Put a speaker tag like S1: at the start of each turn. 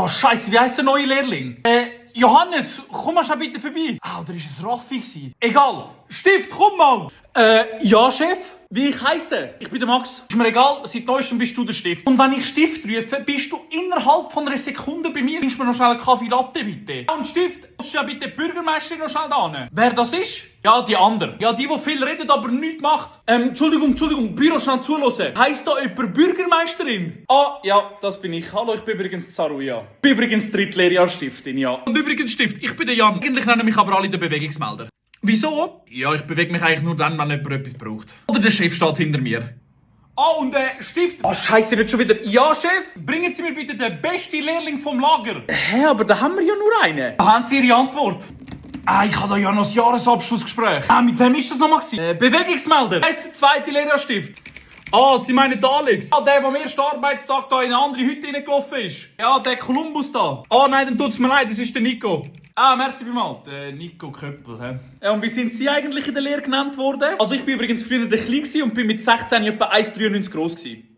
S1: Oh Scheiße, wie heisst der neue Lehrling? Johannes, komm mal schon bitte vorbei. Ah, oder ist es Raffi gewesen? Egal. Stift, komm mal. Ja, Chef? Wie ich heisse? Ich bin der Max. Ist mir egal, seit neuestem bist du der Stift. Und wenn ich Stift rufe, bist du innerhalb von einer Sekunde bei mir. Bringst mir noch schnell einen Kaffee Latte, bitte. Und Stift, musst du ja bitte die Bürgermeisterin noch schnell da hin. Wer das ist? Ja, die andere. Ja, die viel redet, aber nichts macht. Entschuldigung, Büro schnell zuhören. Heisst da jemand Bürgermeisterin? Ah, ja, das bin ich. Hallo, ich bin übrigens Zaruja. Ich bin übrigens Drittlehrjahrstiftin, ja. Und übrigens Stift, ich bin der Jan. Eigentlich nennen mich aber alle den Bewegungsmelder. Wieso? Ja, ich bewege mich eigentlich nur dann, wenn jemand etwas braucht. Oder der Chef steht hinter mir. Ah, und Stift. Ah, Scheiße, nicht schon wieder. Ja, Chef, bringen Sie mir bitte den besten Lehrling vom Lager. Hä, aber da haben wir ja nur einen. Da haben Sie Ihre Antwort. Ah, ich habe da ja noch das Jahresabschlussgespräch. Ah, mit wem ist das nochmal gewesen? Bewegungsmelder. Heißt der zweite Lehrjahrstift. Ah, Sie meinen den Alex? Ah, der am ersten Arbeitstag da in eine andere Hütte reingelaufen ist. Ja, der Kolumbus da. Ah, nein, dann tut's mir leid, das ist der Nico. Ah, merci vielmals. Nico Köppel, hä? Und wie sind Sie eigentlich in der Lehre genannt worden? Also ich bin übrigens früher der Klein und bin mit 16 etwa 1,93 groß gewesen.